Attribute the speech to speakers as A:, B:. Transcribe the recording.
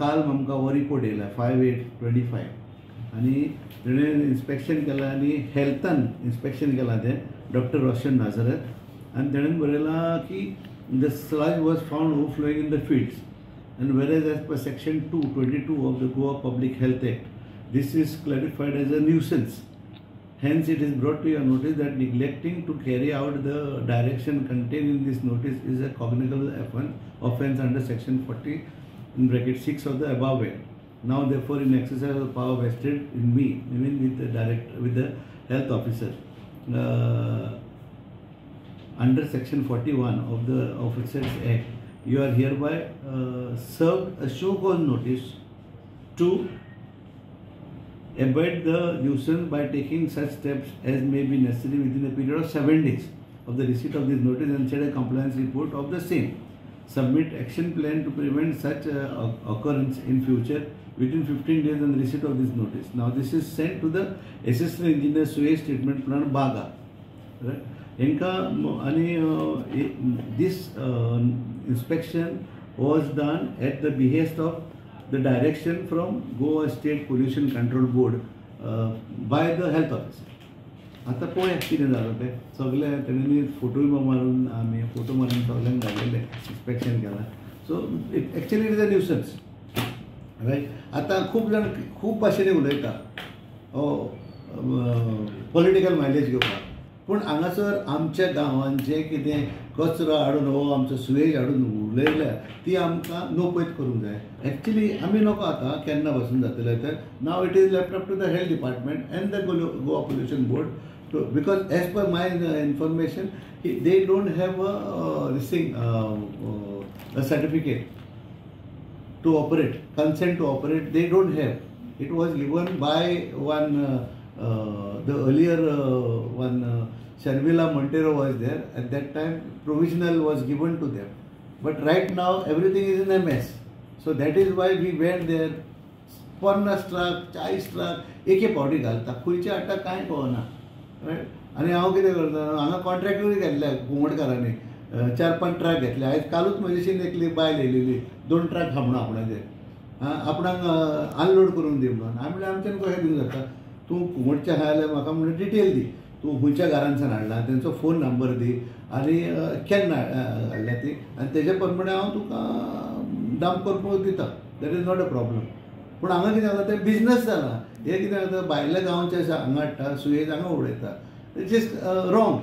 A: काल आमकां हो रिपोर्ट येयला 5/8/25 आनी तेणें इन्स्पेक्शन केलां आनी हेल्थान इन्स्पेक्शन केलां तें डॉक्टर रोशन नाजरत आनी तेणेन बरयलां की the sludge was found overflowing in the fields and whereas as per section 222 of the Goa Public Health Act, this is clarified as a nuisance. Hence, it is brought to your notice that neglecting to carry out the direction contained in this notice is a cognizable offense under section 40 in bracket 6 of the above act. Now, therefore, in exercise of the power vested in me, I mean with the direct with the health officer, under section 41 of the Officers Act, you are hereby served a show cause notice to abate the nuisance by taking such steps as may be necessary within a period of 7 days of the receipt of this notice and send a compliance report of the same. Submit action plan to prevent such occurrence in future within 15 days on the receipt of this notice. Now this is sent to the Assistant Engineer, Sewage Treatment Plant, Baga. Right? हेंका आनी this inspection was done at the behest of the direction from Goa State Pollution Control Board by the health officer. आतां पळोवया कितें जालां तें. सगळे तेणें फोटोय मारून, आमी फोटो मारून सगल्यांक धाडलेले, इन्स्पेक्शन केलां. So it actually it is a nuisance, right? आतां खूब जाण खूब भाशेनी उलयता पॉलिटिकल मायलेज घेवपाक, पूण हांगासर आमच्या गांवांत जें कितें कचरो हाडून हो आमचो सुवेज हाडून उडयल्या ती आमकां नोपयत करूंक जाय. एक्चुली आमी नको आतां केन्ना पासून जातलें तर. Now it is left up to the health department and the Goa Pollution Board to, because as per my information they don't have a this thing, a certificate to operate, consent to operate they don't have. It was given by one the earlier one Sharmila Montero was there at that time, provisional was given to them, but right now everything is in a mess. So that is why we went there. 50 truck, 40 truck एके फावटी घालता, खंयचे हाडटा कांय कळना, right? आनी हांव कितें करता, हांगा कॉन्ट्रॅक्टूय घेतले घुमटकारांनी, 4-5 ट्रक घेतले. आयज कालूच म्हजेशीन एकली बायल येयलेली, 2 ट्रक हाडून आपणाचे आपणाक अनलोड करून दी म्हणून. हांवें म्हणलें आमच्यान कशें दिवंक जाता, तूं घुमटचें आहा जाल्यार म्हाका म्हणलें डिटेल दी, तूं खंयच्या घरांतल्यान हाडला तेंचो फोन नंबर दी आनी केन्ना हाडल्या ती, आनी तेजे प्रमाणे हांव तुका डंप करपाक दिता. That is not a problem. पूण हांगा कितें जाता तें बिजनस जाला. हें कितें जाता, भायल्या गांवचे हांगा हाडटा, सुयेज हांगा उडयता, it is wrong.